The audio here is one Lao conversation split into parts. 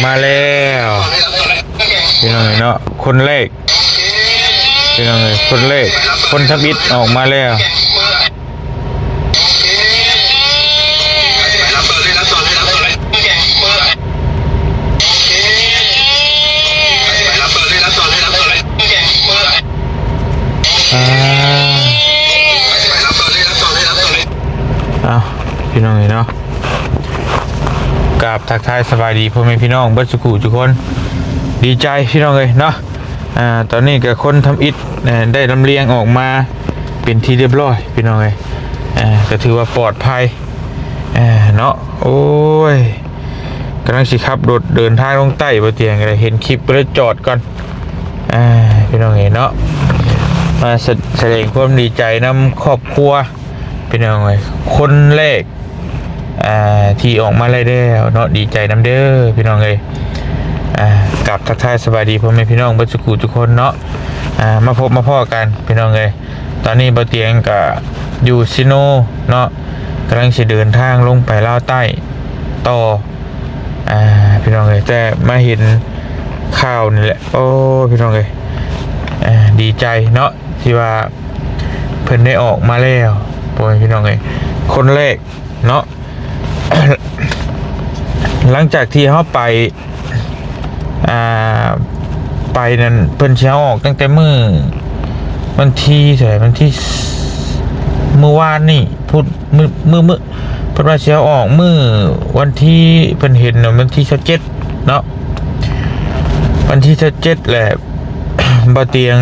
ມາແລ້ວ ພີ່ນ້ອງເອີຍເນາະ ຄົນແລກ ພີ່ນ້ອງເອີຍ ຄົນແລກ ຄົນທຳອິດອອກມາແລ້ວ. ອ່າ ເອົາ ພີ່ນ້ອງເອີຍເນາະ ກາບທັກທາຍສະບາຍດີພໍ່ແມ່ພີ່ນ້ອງເບິດສູ່ຜູ້ສູ່ຄົນ ດີໃຈພີ່ນ້ອງເອີຍເນາະ. ອ່າ ຕອນນີ້ກໍຄົນທຳອິດ ເອີ ໄດ້ລຳລຽງອອກມາເປັນທີ່ຮຽບຮ້ອຍພີ່ນ້ອງເອີຍ ອ່າ ກໍຖືວ່າປອດໄພ ອ່າ ເນາະ. ໂອ້ຍ ກຳລັງຊິຂັບລົດເດີນທາງລົງໃຕ້ ບໍ່ຕຽງກໍໄດ້ເຫັນຄລິບກໍເລີຍຈອດກ່ອນ ອ່າ ພີ່ນ້ອງເອີຍເນາະ ມາສະ ສະແດງຄວາມດີໃຈນຳຄອບຄົວ ພີ່ນ້ອງເອີຍ ຄົນແລກ ອ່າ ທີ່ອອກມາໄດ້ແລ້ວເນາະ ດີໃຈນຳເດີພີ່ນ້ອງເອີຍ. ອ່າ ກາບທັກທາຍສະບາຍດີພໍ່ແມ່ພີ່ນ້ອງເບິດສູ່ຜູ້ສູ່ຄົນເນາະ ອ່າ ມາພົບມາພໍ້ກັນພີ່ນ້ອງເອີຍ. ຕອນນີ້ບໍ່ຕຽງກະຢູ່ຊີໂນເນາະ ກຳລັງຊິເດີນທາງລົງໄປລາວໃຕ້ຕໍ່ ອ່າ ພີ່ນ້ອງເອີຍ ແຕ່ມາເຫັນຂ່າວນີ້ແຫຼະ ໂອ້ ພີ່ນ້ອງເອີຍ ອ່າ ດີໃຈເນາະ ທີ່ວ່າເພິ່ນໄດ້ອອກມາແລ້ວ ພໍ່ແມ່ພີ່ນ້ອງເອີຍ ຄົນແລກເນາະ. ຫຼັງຈາກທີ່ເຮົາໄປ ອ່າ ໄປນັ້ນ ເພິ່ນຊິເອົາອອກຕັ້ງແຕ່ມື້ວັນທີເທົ່າໃດ ວັນທີ ມື້ວານນີ້ ພຸດ ມື້ ມື້ ມື້ ເພິ່ນວ່າຊິເອົາອອກມື້ວັນທີ ເພິ່ນເຫັນວັນທີຊາວເຈັດເນາະ ວັນທີຊາວເຈັດແຫຼະ ບ່າວຕຽງ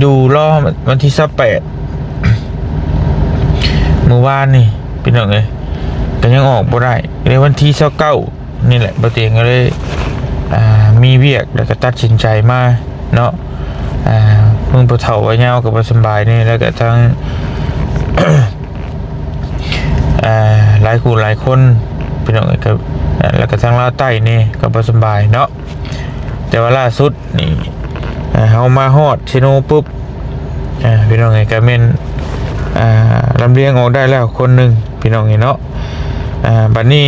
ຢູ່ລໍວັນທີຊາວແປດ ມື້ວານນີ້ພີ່ນ້ອງເອີຍ ກໍຍັງອອກບໍ່ໄດ້ ໃນວັນທີຊາວເກົ້າ ນີ້ແຫຼະ ບ່າວຕຽງກໍເລີຍ ອ່າ ມີວຽກ ແລ້ວກໍຕັດສິນໃຈມາເນາະ ອ່າ ເບິ່ງພໍ່ເຖົ້າວ່າຍາວກໍບໍ່ສຳບາຍແດ່ ແລ້ວກໍທັງ ອ່າ ຫຼາຍຄູ່ຫຼາຍຄົນ ພີ່ນ້ອງເອີຍ ກໍ ແລ້ວກໍທາງລາວໃຕ້ແດ່ກໍບໍ່ສຳບາຍເນາະ. ແຕ່ວ່າລ່າສຸດນີ້ ອ່າ ເຮົາມາຮອດຊີໂນປຸບ ອ່າ ພີ່ນ້ອງເອີຍ ກໍແມ່ນ ອ່າ ລຳລຽງອອກໄດ້ແລ້ວຄົນໜຶ່ງ ພີ່ນ້ອງເອີຍເນາະ. ອ່າ ບັດນີ້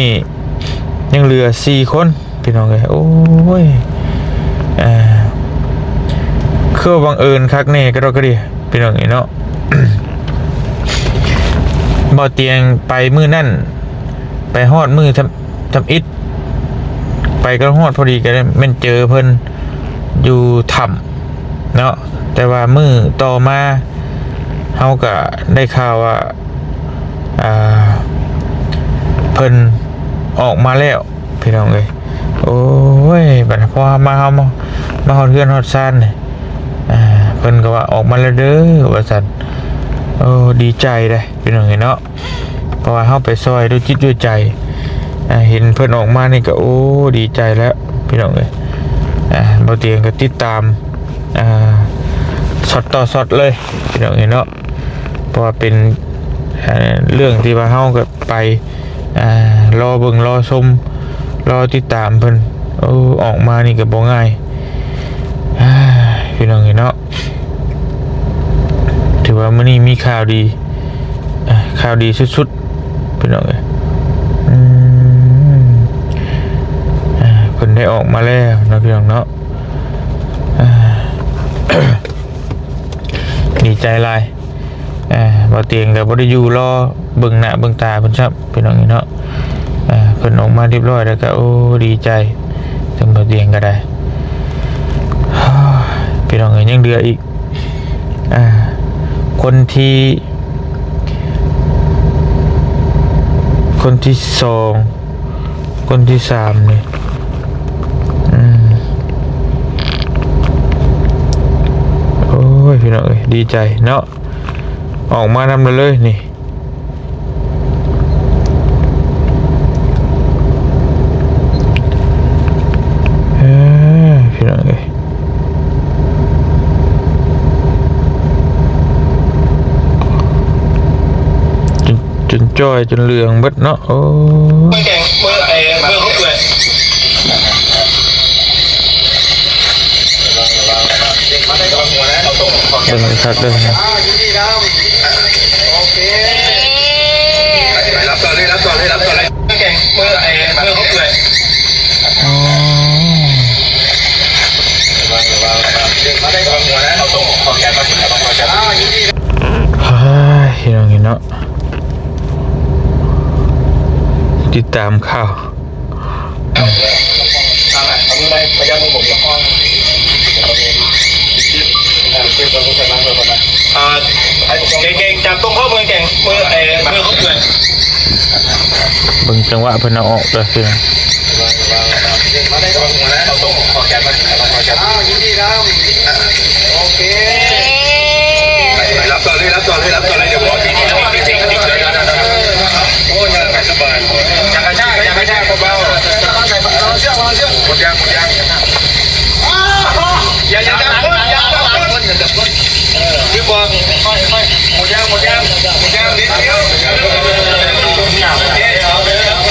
ຍັງເຫຼືອສີ່ຄົນ ພີ່ນ້ອງເອີຍ ໂອ້ຍ ອ່າ ຄືວ່າບັງເອີນຄັກແນ່ກະດອກກະເດຍ ພີ່ນ້ອງເອີຍເນາະ. ບ່າວຕຽງໄປມື້ນັ້ນ ໄປຮອດມື້ທຳ ທຳອິດ ໄປກໍຮອດພໍດີ ກໍແມ່ນເຈີເພິ່ນຢູ່ຖ້ຳເນາະ. ແຕ່ວ່າມື້ຕໍ່ມາ ເຮົາກໍໄດ້ຂ່າວວ່າ ອ່າ ເພິ່ນອອກມາແລ້ວ ພີ່ນ້ອງເອີຍ. ໂອ້ຍ ບັດພໍມາ ເຮົາມາ ມາຮອດເຮືອນຮອດຊານນີ້ ອ່າ ເພິ່ນກໍວ່າ ອອກມາແລ້ວເດີ ວ່າຊັ້ນ. ໂອ້ ດີໃຈເດ້ ພີ່ນ້ອງເອີຍເນາະ. ເພາະວ່າເຮົາໄປຊ່ອຍດ້ວຍຈິດດ້ວຍໃຈ ອ່າ ເຫັນເພິ່ນອອກມານີ້ກໍ ໂອ້ ດີໃຈແລ້ວ ພີ່ນ້ອງເອີຍ. ອ່າ ບ່າວຕຽງກໍຕິດຕາມ ອ່າ ຊັອດຕໍ່ຊັອດເລີຍ ພີ່ນ້ອງເອີຍເນາະ. ເພາະວ່າເປັນ ເອີ ເລື່ອງທີ່ວ່າເຮົາກໍໄປ ອ່າ ລໍເບິ່ງລໍຊົມ ລໍຕິດຕາມເພິ່ນ. ໂອ້ ອອກມານີ້ກໍບໍ່ງ່າຍ ອ່າ ພີ່ນ້ອງເອີຍເນາະ. ຖືວ່າມື້ນີ້ມີຂ່າວດີ ອ່າ ຂ່າວດີສຸດໆ ພີ່ນ້ອງເອີຍ. ອືມ ອ່າ ເພິ່ນໄດ້ອອກມາແລ້ວເນາະ ພີ່ນ້ອງເນາະ. ອ່າ ດີໃຈຫຼາຍ. ອ່າ ບ່າວຕຽງກໍບໍ່ໄດ້ຢູ່ລໍເບິ່ງໜ້າເບິ່ງຕາເພິ່ນຊ້ຳ ພີ່ນ້ອງເອີຍເນາະ. ອ່າ ເພິ່ນອອກມາຮຽບຮ້ອຍແລ້ວກໍ ໂອ້ ດີໃຈ ທັງບ່າວຕຽງກໍໄດ້ ພີ່ນ້ອງເອີຍ. ຍັງເຫຼືອອີກ ອ່າ ຄົນທີ ຄົນທີສອງ ຄົນທີສາມນີ້ ອືມ ໂອ້ຍ ພີ່ນ້ອງເອີຍ ດີໃຈເນາະ. ອອກມານຳເລີຍນີ້ ເອີ ພີ່ນ້ອງເອີຍ ຈົນ ຈົນຈ່ອຍ ຈົນເຫຼືອງເບິດເນາະ. ໂອ້ຍ ເບິ່ງຄັກເດີ ຮັບຕໍ່ເລີຍ ຮັບຕໍ່ເລີຍ ຮັບຕໍ່ເລີຍ. ອໍ ເນາະ ຕິດຕາມຂ່າວ. ອ່າ ເກັ່ງໆ ຈັບຕົງຂໍ້ມື ເກັ່ງ ມື ເອີ ມືເຂົາເພື່ອນ ເບິ່ງຈັງຫວະເພິ່ນເອົາອອກເດີພີ່ນ້ອງ. ອ່າ ຍິນດີນຳ ໂອເຄ ເອີ ຮັບຕໍ່ເລີຍ ຮັບຕໍ່ເລີຍ ຮັບຕໍ່ເລີຍ ດຽວບອກ ໂອ້ຍ ສະບາຍ ຢ່າກະຊາກ ຢ່າກະຊາກ ເບົາໆ ໝົດຍັງ ໝົດຍັງ ຢ່າ ຢ່າຈັບຄົນ ຢ່າຈັບຄົນ ຄືບອກ ໝົດຍັງ ໝົດຍັງ ໝົດຍັງ ນິດດຽວ ໂອເຄ ເອົາເລີຍ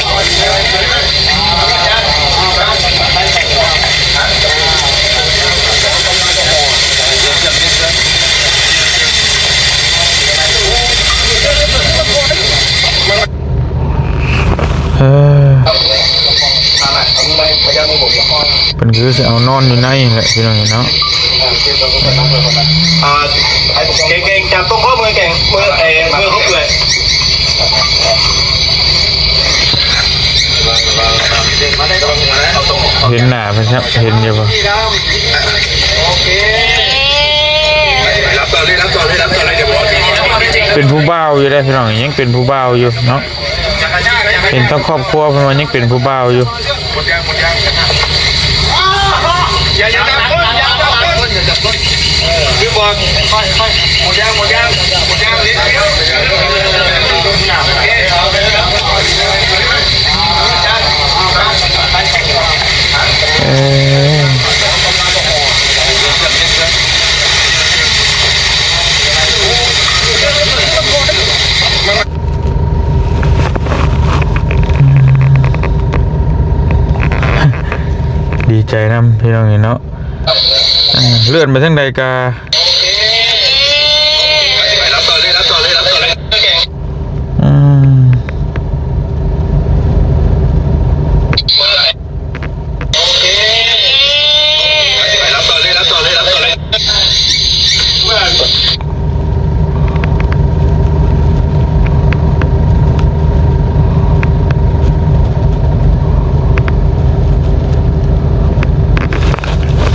ເອີ ເພິ່ນຄືຊິເອົານອນຢູ່ໃນແຫຼະ ພີ່ນ້ອງເນາະ. ອ່າ ເກັ່ງໆ ຈັບຕົງຂໍ້ມື ເກັ່ງ ມື ເອີ ມືເຂົາເພື່ອນ ເຫັນໜ້າເພິ່ນ ເຫັນຢູ່ບໍ່? ເປັນຜູ້ບ່າວຢູ່ເດ້ພີ່ນ້ອງ ຍັງເປັນຜູ້ບ່າວຢູ່ເນາະ. ເຫັນທັງຄອບຄົວເພິ່ນວ່າຍັງເປັນຜູ້ບ່າວຢູ່. ເອີ ດີໃຈນຳພີ່ນ້ອງເອີຍເນາະ. ອ່າ ເລື່ອນໄປທາງໃດກະ ອ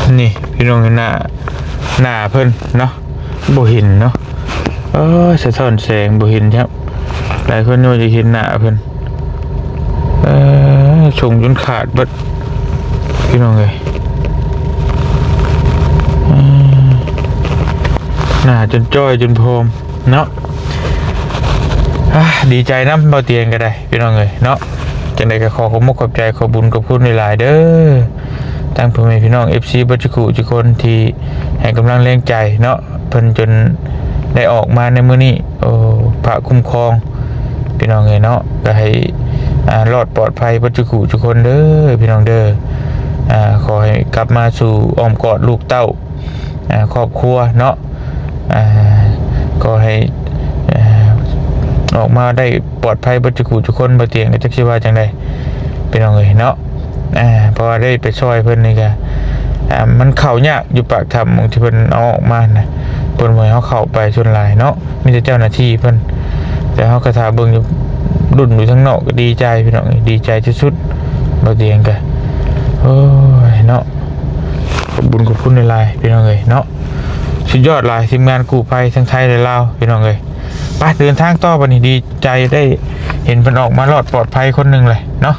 ືມ ນີ້ພີ່ນ້ອງ ເຫັນໜ້າ ໜ້າເພິ່ນເນາະ ບໍ່ເຫັນເນາະ. ເອີ ສະທ້ອນແສງ ບໍ່ເຫັນຄັບ. ຫຼາຍຄົນຍັງຢາກເຫັນໜ້າເພິ່ນ. ເອີ ຊົງຈົນຂາດເບິດ ພີ່ນ້ອງເອີຍ. ເອີ ໜ້າຈົນຈ້ອຍຈົນຜອມເນາະ. ອ່າ ດີໃຈນຳເບົາຕຽງກໍໄດ້ ພີ່ນ້ອງເອີຍເນາະ. ຈັ່ງໃດກໍຂໍຂອບມຸກຂອບໃຈ ຂອບບຸນຂອບຄຸນຫຼາຍໆເດີ ທັງພໍ່ແມ່ພີ່ນ້ອງ ເອັຟຊີ ເບິດທຸກຜູ້ທຸກຄົນທີ່ໃຫ້ກຳລັງແຮງໃຈເນາະ ເພິ່ນຈົນໄດ້ອອກມາໃນມື້ນີ້. ໂອ້ ພະຄຸ້ມຄອງ ພີ່ນ້ອງເອີຍເນາະ ກໍໃຫ້ ອ່າ ລອດປອດໄພເບິດທຸກຜູ້ທຸກຄົນເດີ ພີ່ນ້ອງເດີ. ອ່າ ຂໍໃຫ້ກັບມາສູ່ອ້ອມກອດລູກເຕົ້າ ອ່າ ຄອບຄົວເນາະ. ອ່າ ຂໍໃຫ້ ອ່າ ອອກມາໄດ້ປອດໄພເບິດທຸກຜູ້ທຸກຄົນ. ບໍ່ຕຽງກໍຈັກຊິວ່າຈັ່ງໃດ ພີ່ນ້ອງເອີຍເນາະ. ອ່າ ເພາະວ່າໄດ້ໄປຊ່ອຍເພິ່ນນີ້ກະ ອ່າ ມັນເຂົ້າຍາກຢູ່ປາກຖ້ຳ ໝ່ອງທີ່ເພິ່ນເອົາອອກມານະ ເພິ່ນບໍ່ໃຫ້ເຮົາເຂົ້າໄປ ສ່ວນຫຼາຍເນາະ ມີແຕ່ເຈົ້າໜ້າທີ່ເພິ່ນ. ແຕ່ເຮົາກໍຖ້າເບິ່ງຢູ່ ລຸ້ນຢູ່ທາງນອກກໍດີໃຈ ພີ່ນ້ອງເອີຍ ດີໃຈທີ່ສຸດ. ບໍ່ຕຽງກະ ໂອ້ຍເນາະ ຂອບບຸນຂອບຄຸນຫຼາຍໆ ພີ່ນ້ອງເອີຍເນາະ. ສຸດຍອດຫຼາຍ ທີມງານກູ້ໄພທັງໄທ ແລະ ລາວ ພີ່ນ້ອງເອີຍ. ໄປເດີນທາງຕໍ່ບັດນີ້ ດີໃຈໄດ້ເຫັນເພິ່ນອອກມາລອດປອດໄພຄົນໜຶ່ງເລີຍເນາະ.